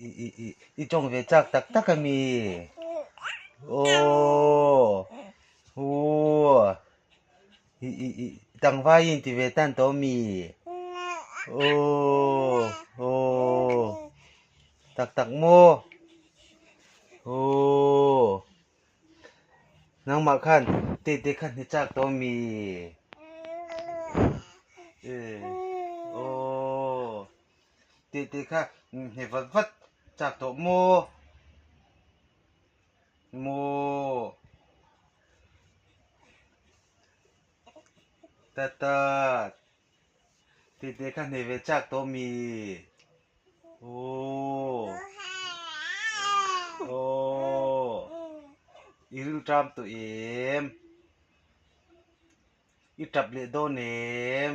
ອີ ອີ ອີ ອີ ຈົ່ງເວຈາກຕັກຕັກກະມີ. ໂອ ໂອ ອີ ອີ ອີ ຕັງວາຍິນຕິເວຕັນໂຕມີ. ໂອ ໂອ ຕັກຕັກໂມ. ໂອ ນັງມາຄັນ ເຕເຕຄັນເຮຈາກໂຕມີ. ເອ ໂອ ເຕເຕຄັນເຮວັດວັດຈາກໂຕໂມ. ໂມ ຕະຕາດ ເຕເຕຄັນເຮເວຈາກໂຕມີ. ໂອ ໂອ ອີລຶນຕາມໂຕເອມ. ອີຕັບເລໂດເນມ.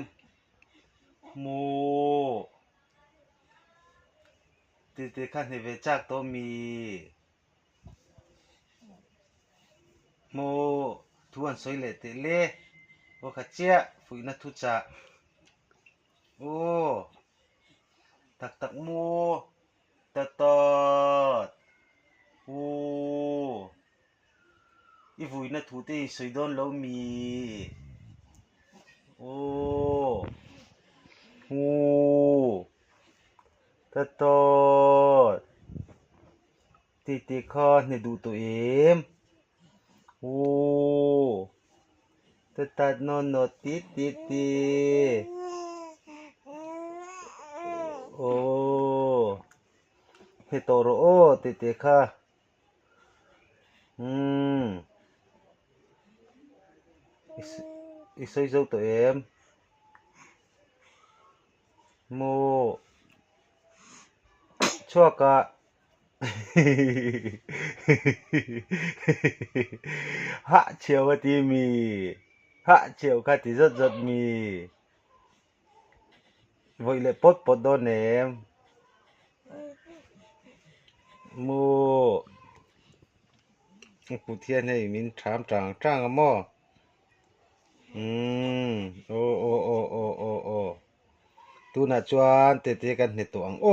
ໂມ ເຕເຕຄັນເຮເວຈາກໂຕມີ. ໂມ ທວນໂຊຍເລເຕເລ. ໂອຄາເຈຍ ຟຸຍນະທຸຈະ. ໂອ ຕັກຕັກໂມ ຕະຕອດ. ໂອ ອີວຸຍນະທຸເຕໂຊຍໂດນໂລມີ. ໂອ ໂອ ຕະຕອດ. ຕິຕິຄອນໃຫ້ດູໂຕເອມ. ໂອ ຕະຕັດນອນນອດຕິດຕິດຕິ. ໂອ ເຮໂຕໂຣໂອ ຕິຕິຄາ. ອືມ ອີໂຊ ອີໂຊໂຕເອມ. ໂມ ຊົ່ວກະ ຫະ ເຊວກະຕິມີ ຫະ ເຊວກະຕິຈົດຈົດມີ. ໂວຍເລປົດປົດໂດເນມ. ໂມ ປູທຽນໃຫ້ມິນຖາມຈາງຈາງອະໝໍ. ອືມ ໂອ ໂອ ໂອ ໂອ ໂອ ໂອ ຕູນາຈວນ ເຕເຕກັນເຮໂຕອັງໂອ.